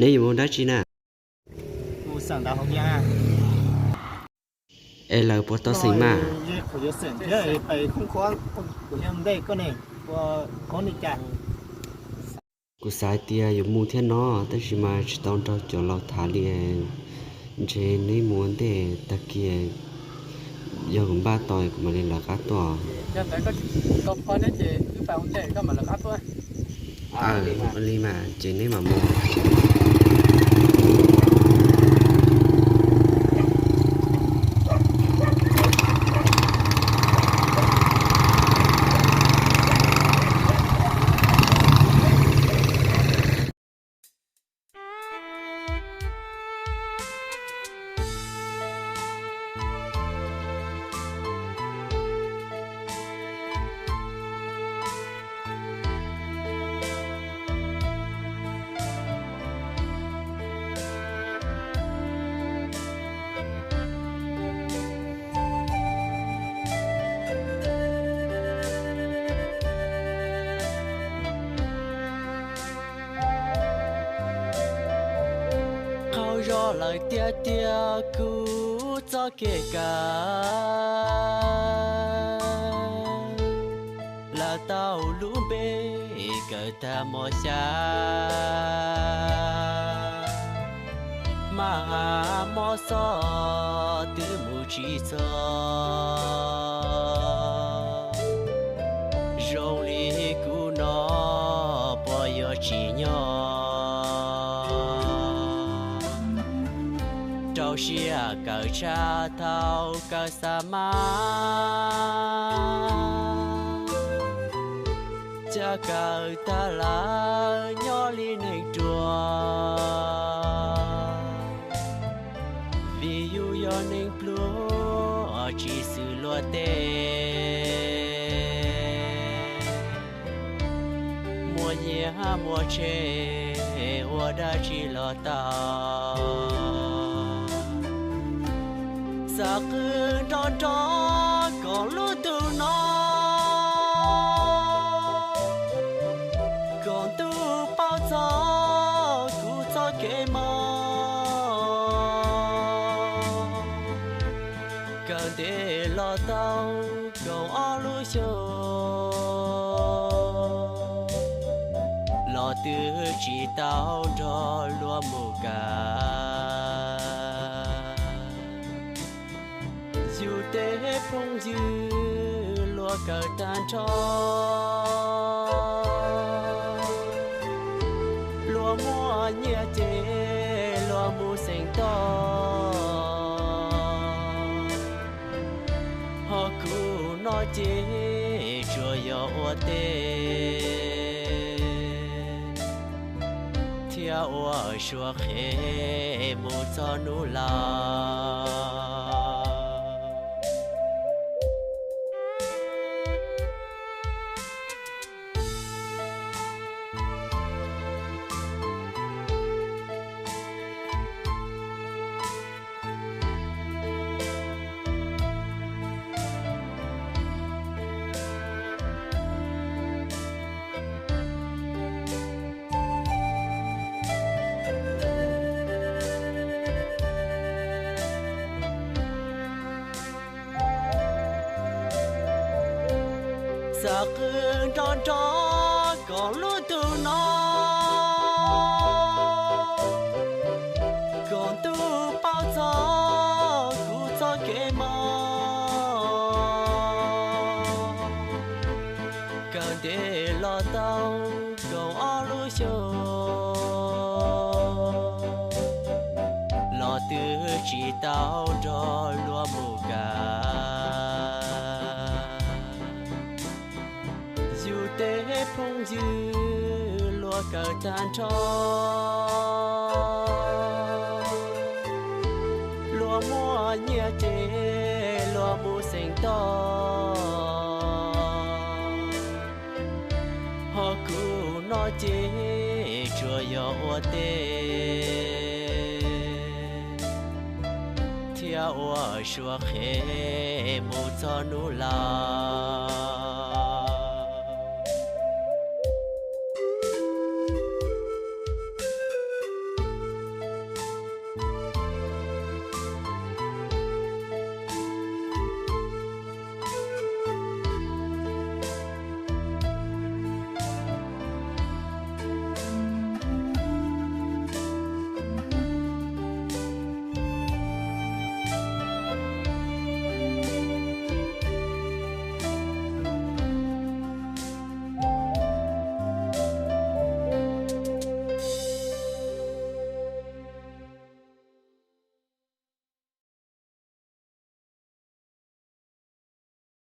Neb yuav mus dab tsi na? Es lawv puas tau xeem mas? Kuv xav hais tias yuav mus thiab no, tab sis mas tsis tau nrog cov laus tham li. Ntshe neb mus ua ntej, tag kis yog kuv npaj tau kuv mam li lawv qab tuaj. Ua li mas ces neb mam mus. Qaug zog lawm tiag tiag kuv txoj kev kawm. Lawv tau lub npe kawm tag mos xya, mas mos xoj twb mus tsis txog. Zoo li kuv no puas yuav tsim nyog rau siab kawm tshaj thaum kawm xa mas. Cas kawm tag lawm nyob li neeg ruam, vim yus yog neeg pluag tsis xws luag tej. Muaj nyiaj muaj tsheb ua dab tsi los tau, xav qw nrov nrov kom lub ntuj no, kom ntuj paub txog kuv txoj kev mob. Kawm ntev los tau kaum ob lub xyoo, los twb tsis tau nrog luag mus kawm. Yus tej phooj ywg luag kawm tag nrho, luag muaj nyiaj ces luag mus xeem toj, ho kuv no ces tsuas yog ua teb thiab ua suav qhev mus txog hnub laus. Xav qw nrov nrov kom lub ntuj no, kom ntuj paub txog kuv txoj kev mob. Kawm ntev los tau kaum ob lub xyoo, los twb tsis tau nrog luag mus kawm. Yus tej phooj ywg luag kawm tag nrho, luag muaj nyiaj ces luag mus xeem toj, ho kuv no ces tsuas yog ua teb thiab ua suav qhev mus txog hnub laus.